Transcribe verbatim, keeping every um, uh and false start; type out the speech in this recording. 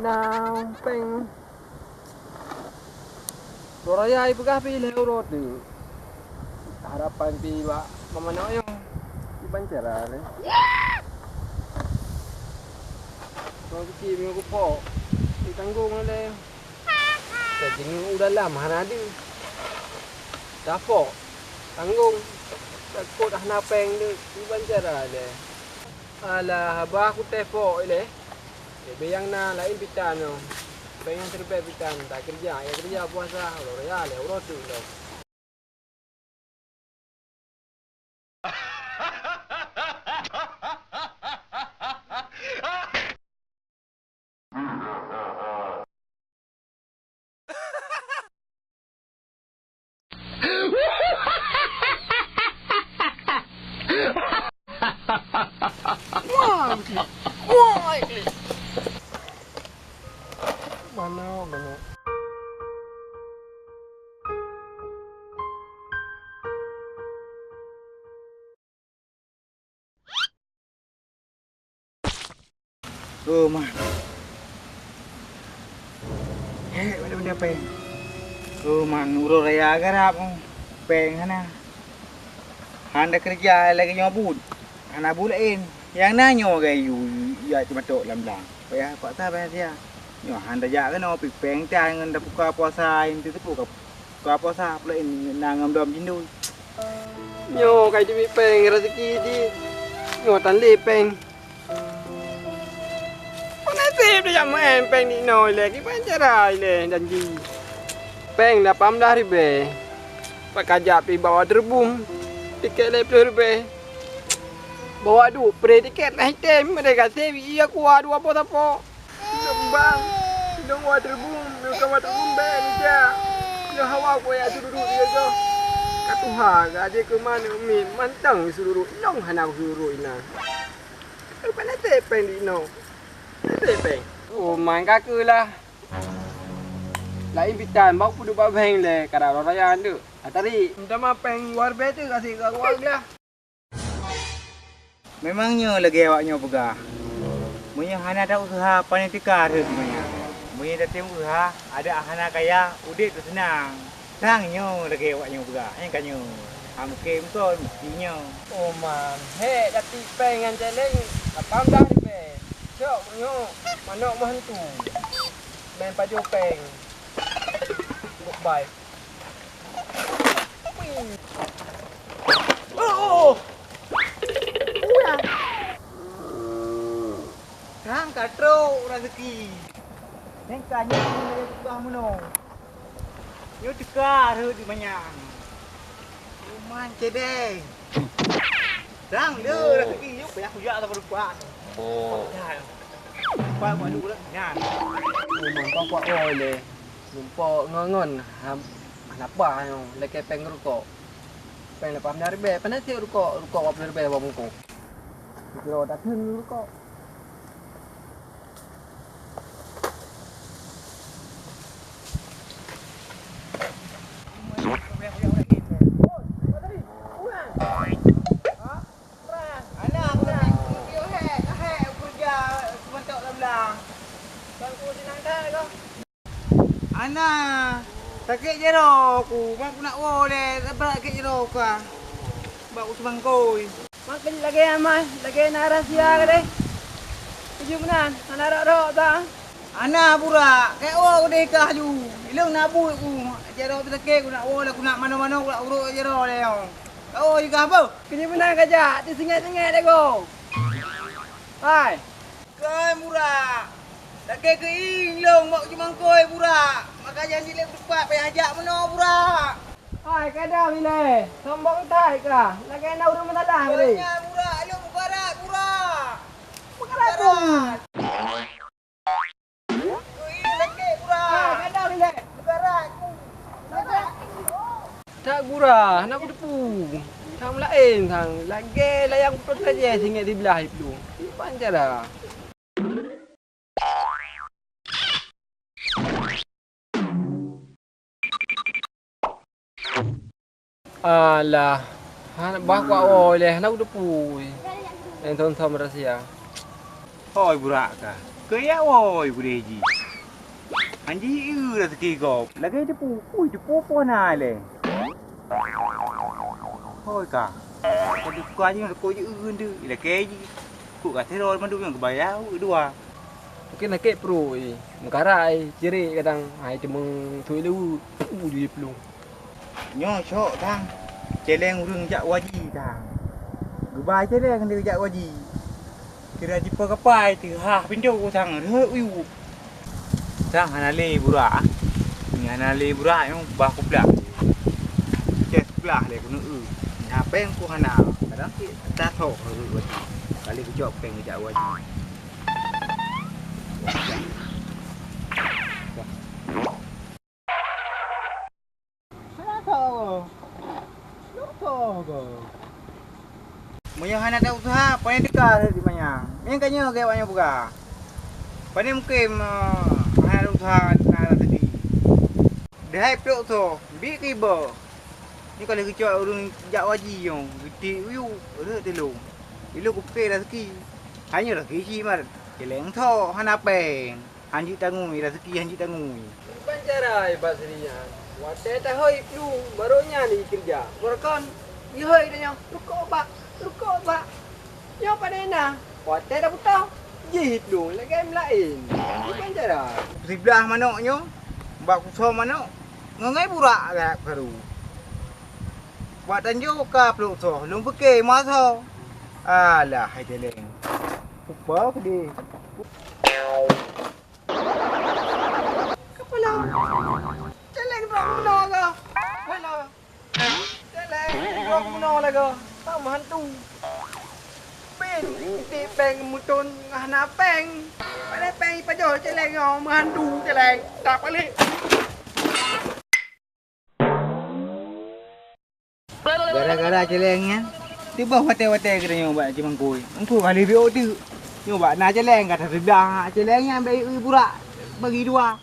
Nah, péng. Uroe raya ipeugah pih lhèe uroe teuk. Harapan pih bak meumanok nyoe. Kiban cara lé. Kau keuci meunyoe kupok, ditanggong lé. Tajingeuk u dalam hana deuh. Tapok, tanggong. Takot hana péng deuh. Kiban cara lé. Alah, haba kutepok ilèe. Leubeh nyang na laén pih tan nyoe. Péng nyang siribèe pih tan, takeureuja, ya keureuja puasa, uroe raya lhèe uroe teuk lom. Mana, mana? Oh, man. Hék, benda-benda péng. Oh, man, uroe raya garap, oh. Péng hana. Hana keureuja lagèe nyoe buet. Hana buet laén. Nyang na nyoe gai yu, ya, cuma tok lam blang. Payah paksa payah sia. Nyoe hana jak keunoe, pih péng tan ngon tapuka puasa, intu teupeu ka Ka puasa pula ini na ngam dom jindui. Nyoe ka jiteubiet péng rezeki jih. Nyoe tan lé péng. Peunaséb tajak meu'en péng di inoe ilèe, kiban cara ilèe janji. Péng lapan blah ribèe. Pat kajak pih bawa teurubum. Tikét lhèe plôh ribèe. Bawa duek pré tikét na item, meudeh gaséh bi iya kuah dua boh sapo. Lôn bang, lôn wa teurubum, lôn ka wa teurubum bèk neujak. Lôn hawa kuya seududuek di goh. Ka tuha, gadée keu manök miet mantong seududuek, lôn hana seududuek inan. Rupanya tepeng di inoe. Tepeng. Oh, man ka keuh lah. Laén pitan, bak peuduek bak bheng lé, kada raya deuk. Atari. Minta maaf, peng luar biasa kasih ka keluar lah. Memang nyoe lagée awak nyoe peugah, meunyoe hana ta useuha, pane teuka rhot donya. Meunyoe tatem useuha, adak hana kaya, udeb teuseunang. Sang nyoe lagée awak nyoe peugah, nyang ka nyoe. Ameuke meuson, meusti nyoe. Oh, man, hék, dati péng ngon céléng, lapan blah ribée. Cok meunyoe, manok meuhantu. Main pajoh péng. Goodbye. Sang ka trok raseuki. Nyang ka nyoe lagée tukang meunoe. Nyoe teuka rhot di manyang. Kuman cedeng. Sang le raseuki, yuk payah kujak sama rupa. Oh. Rupa buat dulu lah. Nyan. Memang kau kuat oi le. Lumpok ngon-ngon, ham, hana paih nyoe, lakée péng rukok. Péng lapan blah ribée, pane cit rukok, rukok dua ploh ribée bak bungkôh. Sidroe tateun rukok. Ana, sakét jaroe ku, mak ku nak woe lé, sabab sakét jaroe ka. Bak u seumangkôi. Mak keuneuk lagée nyan, Mai, lagée na rahsia gadeh. Tuju meunan, hana rok-rok ta. Ana, Burak, keu woe udeh kah ju. Ilong na buet ku, jaroe sakét ku nak woe lé, ku nak manoe-manoe, ku nak urok jaroe lé nyoe. Ka woe ju kah beuh. Keuneuk meunan kajak, teusingét-singét lé goe. Hai. Kai Burak, lagée keuieng lôn bak u seumangkôi Burak, maka janji lé beutupat payah jak meunoe Burak. Hai kadang ilée, sombong that kah, lagée na ureuëng meusalah kali. Burak, lôn meukarat Burak. Meukarat tu. Keuieng sakét Burak. Hai kadang ilée, meukarat. Meukarat. That gura, hana kuteupeue. That meulaén sang, lagée layang putôh tajée singét siblah iplueng. Kiban cara. Alah, hana bah kuat woe lé, hana kuteupeue. Nyang thon-thon rahsia. Hôi Burak kah. Keu ya woe gudeh jih. Hanji eu raseuki gob. Lagèe teupeu, ui, teupeu po na lé. Hôi ka. Ka teuka jih, ka jih eu nteuk, ilakèe jih. Kok ka sidroe mandum nyang geubaya, eu dua. Mungkin nakét pruet, eh. Meukarat, eh. Cirek kadang, hai teumeng suet leweuh. Uh, jih plueng. Nyoe cok tang. Cèlèng ureueng jak waji tang. Geuba cèlèng dia jak waji. Kira jipeugah pai teuhah pintoe sang rhot uyuek. Sang hana lé burak. Nyan hana lé burak nyoe bah kublah. Ceh kublah lé keuneuk eu. Nyan péng ku hana. Kadang cit tasok rhot waji. Kali geucok péng jak waji. Hana tho. Lôn tho goe. Meunyoe hana tausaha, pane teuka rhot di manyang. Meunan ka nyoe gét awak nyoe peugah. Pane mungken, eh, hana tausaha na raseuki. Deuhai plôk soe, biet keu iboh. Nyoe ka lheueh geucok ureueng jak waji nyoe, geutiek uyuek, rhot teulông. Ilôn kupike raseuki. Hai nyoe raseuki cit mat, cèlèng tho, hana péng. Han jeuet tangui, raseuki han jeuet tangui. Kiban cara i bak seurinyan. Watèe tahôi plueng, barô nyan i keureuja. Beureukan, ihôi tanyoe, rukok bak, rukok bak. Nyoe pane na, watèe taputôh, jih plueng lagèe meulaén. Kiban cara. Siblah manok nyoe, bak kusoe manok, ngon ngai burak gak karu. Bak tanjoe ka plôk soe, lôn pike meuasoe. Alah, hai cèlèng. Kupa keudeh. Kepala. Cèlèng droe meunoe gah. Kepala. Cèlèng droe meunoe lagèe. Tam hantu. Bin, di péng meuton hana péng. Pada péng ipajoh cèlèng nyoe meuhantu cèlèng. Tak balik. Gara-gara cèlèng nyan, teuboh watèe-watèe geutanyoe bak Cimangkui. Engku kali biôk teuk. Nyoe bak na cèlèng, gata siblah cèlèng nyan bèk ié burak bagi dua.